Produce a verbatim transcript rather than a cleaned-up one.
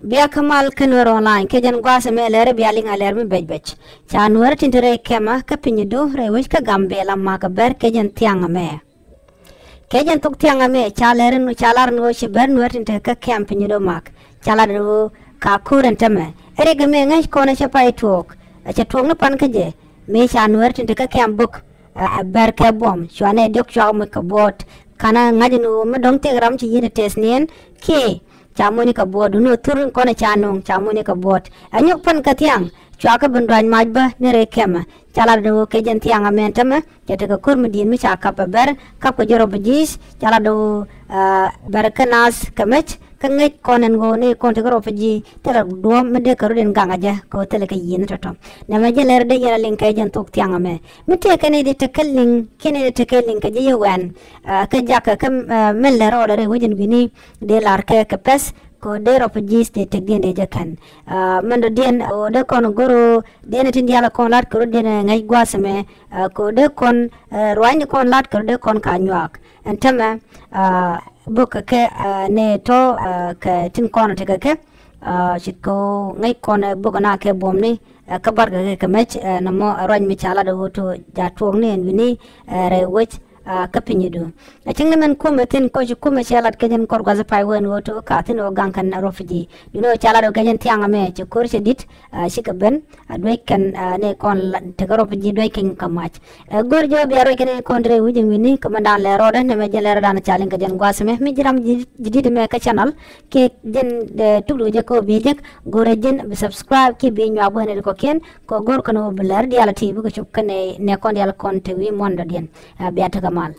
Bia kä mal kä Nuɛr online kɛ jɛn gua̱a̱th ɛmɛ lɛr bia liŋ a lɛr mi bɛc bɛc. Ca Nuɛr tin te rɛy kɛmä kä piny idu rɛy wec kä Gambɛla makä bɛr kɛ jɛn thiaŋ ɛmɛ. Kɛ jɛn thok thiaŋ ɛmɛ ca lɛr in ca lar in ɣöö ci bɛr Nuɛr tin te kä kɛm piny idu mak. Ca lar in ɣöö ka ko̱r ɛn tämɛ. Ɛ rik ɛmɛ ŋäc kɔn ɛ cɛ pay tuɔɔk. Ɛ cɛ tuɔɔk ni pan kä jɛ. Mëë ca Nuɛr tin te kä kɛm bok. Ɛ bɛr kɛ buɔm cuanɛ diɔk cuak moc kɛ buɔt. Kanɛ ŋa̱c ni ɣöö mi dɔ̱ŋ tëk ram ci yi̱n ɛ tɛth niɛn kiɛ ca moc ni kɛ buɔt duni ɣöö thur in kɔn ɛ ca nuŋ ca moc ni kɛ buɔt. Ɛ nyɔk pän kɛ thiaŋ cuakä ben dua̱c mac bä ni rɛy kɛmɛ. Ca lat ni ɣöö kɛ jɛn thiaŋ amɛn tämɛ cɛ tekɛ ko̱r mi di̱i̱t mi ca kap ɛ bɛr kap kɛ jɛ rɔp ji̱i̱c ca lat ni ɣöö bɛr kä naath kɛ mec. Kä ŋäc kɔn ɛn ɣöö ni kɔn tekɛ rɔp ji̱ thilɛ duɔ̱ɔ̱p mi dee kɛ rut in gaŋ a jɛ kɛ ɣöö thilɛ kɛ yi̱n tɔ̱tɔ̱. Nɛmɛ jɛ lɛr dee yɛn a liŋ kɛ jɛn thok thiaŋ amɛ mi tëë kɛn i̱ di tekɛ liŋ kiɛn i̱ di tekɛ liŋ kɛ jɛ yɛ wɛn. Kä jakä kä mɛn lɛ rɔɔdɛ rɛy wecin wi̱ni dee lar kɛ kɛ pɛth kɛ ɣöö dee rɔp ji̱ dee tekdiɛn dee jɛ kɛn. Mɛn dɔ̱diɛn ɣöö dee kɔn go̱r ɣöö dee ni tin diaal kɔn lat kɛ rut dee ni ŋäc gua̱a̱th ɛmɛ. Kɛ ɣöö dee kɔn ruacni kɔn lat kɛ rut dee kɔn ka nyuak ɛn tämɛ. Bok kɛ kɛ ni tɔ kɛ tin kɔn tekɛ kɛ ci kɛ ŋäc kɔn bok na kɛ buɔmni. Kä barkɛ kɛ kɛ mec nɔmɔ ruac mi ca lat ɣöö to ja tuɔɔkni ɛn wi̱ni rɛy wec. Kä piny idu a cäŋ ni mɛn kumɛ thi̱n kɔc kumɛ cɛ lat kɛ jɛn kɔr gua̱th pay wen ɣöö to ka thi̱n ɣöö gaŋ kɛn rɔp ji̱ duni ɣöö ca lat ɣöö kɛ jɛn thiaŋ amɛ ci ko̱r cɛ di̱t. Cikɛ ben a duec kɛn ni kɔn tekɛ rɔp ji̱ duec kɛn kɛ mac. Ɛ go̱r jɔw bia ruec kɛn kɔn te rɛy wi̱c in wi̱ni kä mɛn da̱a̱n lɛ rɔɔdɛ nɛmɛ jɛn lɛ rɔɔdan ca liŋ kɛ jɛn gua̱a̱th ɛmɛ mi ji̱ ram ji̱ di̱t ɛmɛ kä channel. Kiɛ jɛn tuk du jɛ kɛ ɣöö bi jek go̱rɛ jɛn bi subscribe kiɛ bi nyuak bä nɛ di kɔkiɛn kɛ ɣöö go̱r kɛn ɣöö bi lɛr diaal a ti bikɛ cop kɛn nɛ kɔn diaal kɔn te wi̱i̱ muɔ̱n dɔ̱diɛn. Bia tekɛ mal.